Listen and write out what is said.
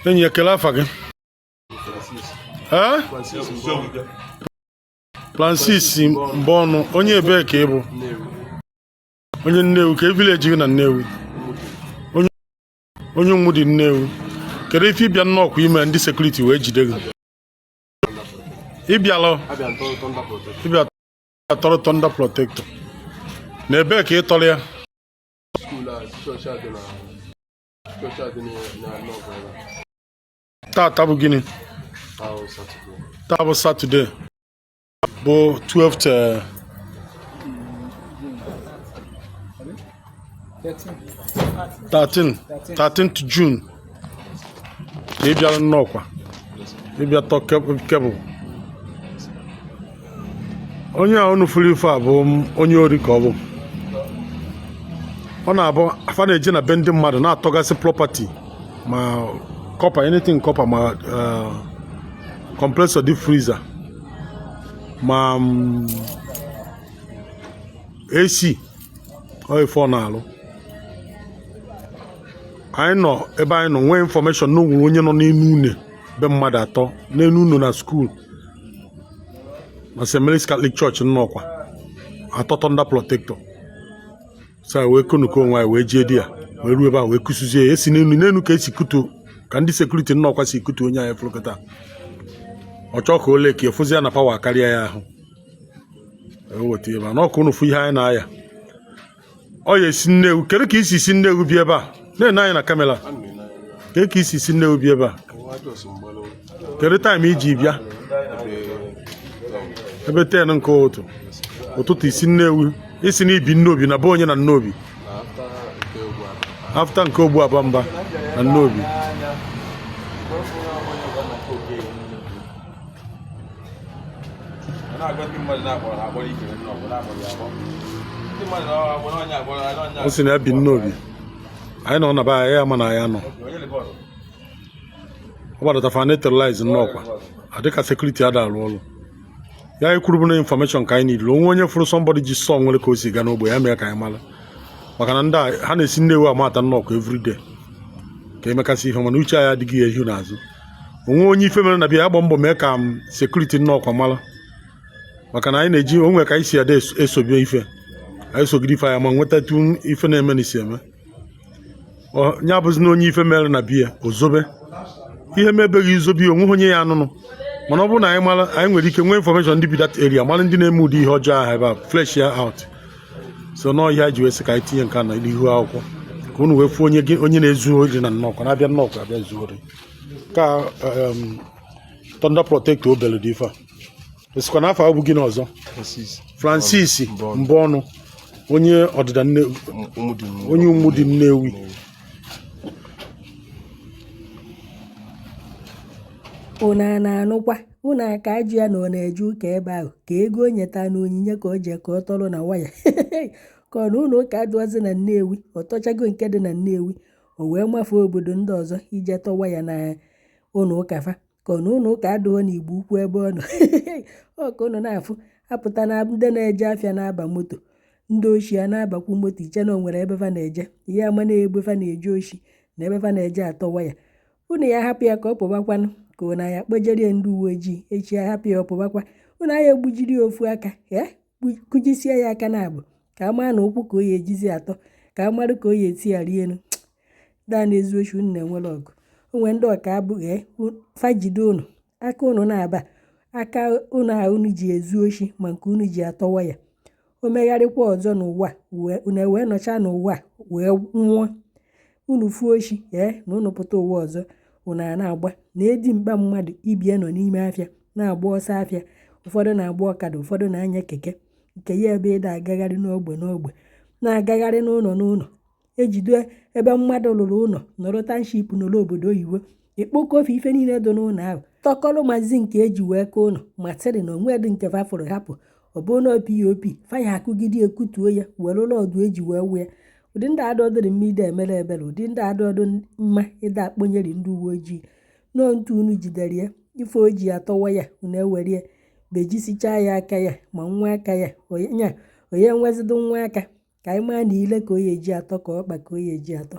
Enyi ya, kelee afa gị? Ee? Francis Mbọnụ, onye ebee ka ị bụ? Onye Nnewi. Ka village gị na Nnewi? Onye Ụmụdị Nnewi. Kedu ife ị bịa Nnọkwa ime ndị security wee jide gị? Ị bịala ịbịa tọrọ thunder protector. Na ebee ka ị tọrọ ya? Tata bụ gịnị? Taa bụ Saturday, bụ 12th, 13th June ka ị bịara Nnọkwa ịbịa tọ cable. Onye a unu fụrụ ife a bụ onye ori ka ọ bụ. Ọ na-abụ afa na-eje na be ndị mmadụ na-atọgasị property, ma copper, anything copper, ma compressor, deep freezer, ma AC. Ọ ife ọ na-alụ. Anyị nọ ebe anyị nọ nwee information na o nwere onye nọ n'elu une be mmadụ atọ n'elu ụlọ na school na St. Mary's Catholic Church, Nnọkwa, atọ thunder protector. So anyị wee konuko onwe anyị wee jee di ya, wee ruo ebe a wee kusuzie ya. Esi n'elu n'elu ka esi kutu, ka ndị security Nnọkwa si kutu onye anyị fụrụ kịta. Ọ chọọ ka o lee ka efụzi ya na power karịa ya ahụ. Eweta ebe a n'ọkụ unu fụ ihe anyị na-aya. Ọ ya esi Nnewi. Kedu ka isi si Nnewi bịa ebe a na-ene anyị na camera? Kedu ka isi si Nnewi bịa ebe a? Kedu time iji bịa? Ebe 10 nke ụtụtụ. Ụtụtụ isi Nnewi. Isi na ibi Nnobi na be onye na Nnobi? After nke Ogbu Abamba na Nnobi. Ọ sị na ya bi Nnobi. Anyị nọ na be anyị, ya ma na ya nọ. Ọ gbadata fa neutralize Nnọkwa adịka security ada arụ ọrụ ya. Anyị kwuru bụ na information ka anyị niile onwe onye fụrụ somebody ji saw nwere ka o si gaa n'ogbe ya, mee ka anyị mara, maka na ndị a ha na-esi Nnewi amata Nnọkwa everyday ka emekasị ihe. Mana uche anyị adịghị ya ehu n'azụ. Onwe onye ife mere na bịa agba mbọ mee ka m security Nnọkwa mara, maka na anyị na-eji onwe ka anyị si ada esobi ife. Anyị sogide ife anyị ma nwetatu ife na-eme na isi eme. Ya bụzi na onye ife mere na biya ozobe ihe mebeghị izobe, onweghị onye ya anụnụ. Mana ọ bụrụ na anyị mara, anyị nwere ike nwee information ndị bi that area, mara ndị na-eme ụdị ihe ọjọọ ahụ ebe a, flush ya out. So n'ọhịa anyị ji wee sị ka anyị tinye nke a na n'ihu akwụkwọ ka unu wee fụ onye gị onye na-ezu ori na Nnọkwa, na-abịa Nnọkwa abịa zuo ori. Ka thunder protector obele dị ife a esikwa n'afọ abụ gịnị ọzọ? Francis Mbọnụ, onye ọdịda onye Ụmụdị Nnewi. Unu a na-anụkwa? Unu aka ajụ ya na ọ na-eje ụka ebe ahụ ka ego o nyeta na onyinye ka o jee ka ọ tọrọ na waya, ka ọ na ụlọ ụka adụọzi na Nnewi. Ọ tọchago nke dị na Nnewi, o wee mafee obodo ndị ọzọ ije tọ waya na ụlọ ụka fa, ka ọ na ụlọ ụka adịghọ n'Igbo Ukwu ebe ọ nọ. Ọ ka unu na-afụ apụta na ndị na-eje afịa na-aba moto, ndị oshi a na-abakwu moto, iche na o nwere ebe fa na-eje. Ihe ama na ebe fa na-eje oshi na ebe fa na-eje atọ waya. Unu ya hapụ ya ka ọ pụbakwanụ, ka unu ya kpojerie ndị uwe ojii echi ya hapụ ya ọ pụbakwa. Unu aya egbujiri ya ofu aka ya, kụjisie ya aka na abụ, ka a maa na ụkwụ ka o ya ejizi atọ, ka a marụ ka o ya eti elu. Daa na-ezu oshi, unu na-enwere ọgụ onwe ndị ọka abụghị fa jide unu aka unu na-aba aka unu a unu ji ezu oshi, ma nke unu ji atọ waya. O megharịkwa ọzọ n'ụwa, unu ewee nọcha n'ụwa wee nwụọ. Unu fuo oshi ee na unu pụta ụwa ọzọ, unu a na-agba na edi mkpa mmadụ ibie nọ n'ime afịa na-agba ọsọ afịa. Ụfọdụ na-agba ọkada, ụfọdụ na-anya keke nke ya ebe ịda agagharị n'ogbe n'ogbe, na-agagharị n'ụlọ n'ụlọ, ejide ebe mmadụ lụrụ ụlọ nọrọ township, nọrọ obodo oyibo, ekpokọfe ife niile dị n'ụlọ ahụ, tọkọrọ mazi nke eji wee kee ụlọ, ma sịrị na onwe dị nke fa fụrụ hapụ. Ọ bụrụ na POP faya akụgide ekutuo ya, were ụlọ ọdụ eji wee wụ ya. Ụdị ndị adọdịrị mma ide emere ebere, ụdị ndị adọdụ mma ịda akpọnyeri ndị uwe ojii nọọ ntu. Unu jidere ya, ife o ji atọwa ya, unu ewere ya bejisichaa ya aka ya, ma nwa aka ya nya onye nwezido nwa aka, ka anyị maa na ile ka o ya eji atọ, ka ọkpa ka o ya eji atọ.